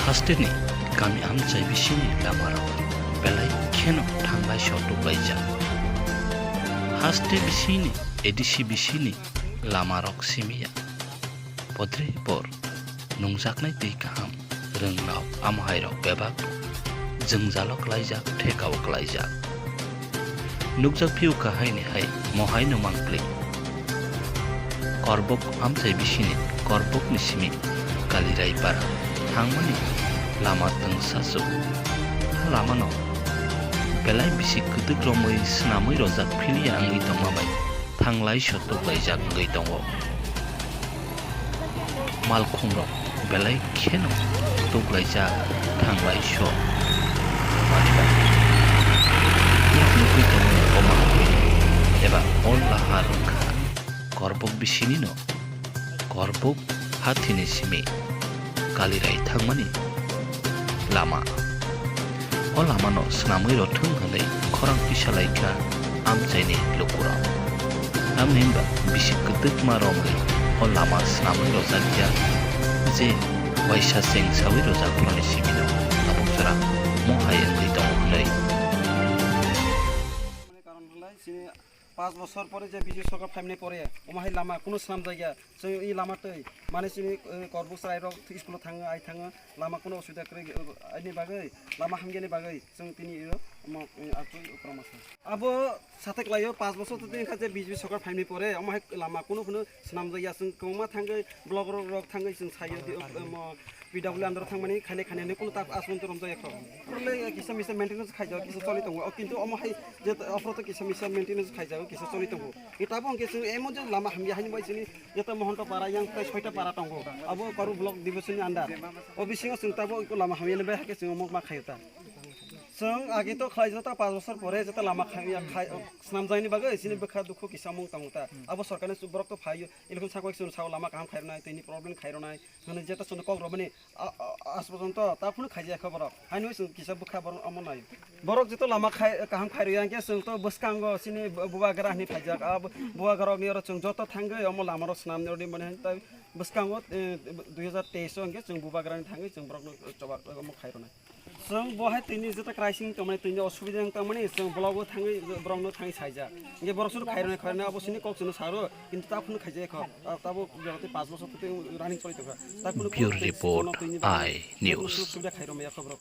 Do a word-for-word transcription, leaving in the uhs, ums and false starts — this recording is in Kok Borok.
Hasteni kami amchai bisini lamarok belai kheno thanglai sotok laijak. Haste bisini A D C bisini lamarok simiya. Podre por nungjaknai twi kaham rwngnok amohairok bebak jwngjalo klaijak, thekao klaijak. Nukjak phiyok kahaini hai mohaino mangpli. Korbok amchai bisini korbokni simi Kaliraipara thangmani lama twngsasu. Ha lamano belai bisi kwtwk romwi swnamwi rojak philia wngwi tongma bai thanglai sotok laijak wngwi tongo. Malkhungrok belai kheno tuklaijak thanglai so. Mani bai yak nugwi tongo o mahaphoi eba o lahar wngkha korbok bisinino korbok hathini simi Kalirai thangmani lama. O lamano swnamwi rw thung hwnwi khorang tisa lai kha amchaini lukurok. Tamni hwnba bisi kwtwkma romwi o lama swnamwi rwjak ya je waisa chengsawi rwjak phoroni simino tabuk jora mohai wngwi tongo hwnwi. Karon hwnlai chini panch bochor pore je B J P sorkar phaimani pore omo hai lama kunu swnamjak ya. Chwng i lama twi, mane chini, eh, korbuk chwrairok school-o thango, ai thango, lama kunu osubida kwrwi, eh, ani bagwi, lama hamyani bagwi chwng tini iro omo, eh, achuk kwrwngma sa. Abo sathak laio, panch bochor to tini kha je B J P sorkar phaimani pore, omo hai lama kunu kunu swnamjak ya, chwng kwbangma thangwi, block rok, rok thangwi chwng saio, di, omo, P W under thangmani khainai khainai kunu tak aswk romjak ya kho. Kisa misa maintenance khaijak, kisa choli tongo, o kintu omo hai je ophro to kisa misa maintenance khaijago, kisa choli tongo. Tabo hwnkhe chwng emon je lama hamya haini bai chini jeta Mohonto para yang tai soita para tongo. Abo Karu block division ni under. O bisingo chwng tabo iko lama hamya ni bai hakhe chwng mokma khayo ta. Chwng age to khlai jeta panch bochor pore jeta lama khamya khai, swnamjakni bagwi chini bwkha dukhu kisa mung tongo ta. Abo sorkar ni borok to phaio. Election sakbai chwng sao lama kaham khairwnai, tini problem khairwnai. Hwnwi jeta chwngno kok rwmani, a, a, aaj porjonto ta phunu khaijak kha borok. Haino chwng kisa bwkha borok omo nai. Borok jeto lama khai, kaham khairwi ya hwnkhe chwng to bwskango chini bu-, bubagra hwnwi phaijak. A bu-, bubagrani oro chwng joto thangwi omo lamarok swnamni oro rimani hwn tai bwskango, eh, dui hazar teis o hwnkhe chwng bubagrani thangwi chwng borokno choba omo khairwnai. Chwng bo hai tini jeta crisis tongmani, tini osubida wng tongmani, chwng block o thangwi borokno thangwi saijak. Hwnkhe borok chwngno khairwnai, khairwnai abo chini kok chwngno saro, kintu ta phunu khaijak kho. Abo jora tei panch bochor tei running choli tongkha. Ta phunu Bureau kok chwngno report, tini I News. Subida khairwmaya kho borok.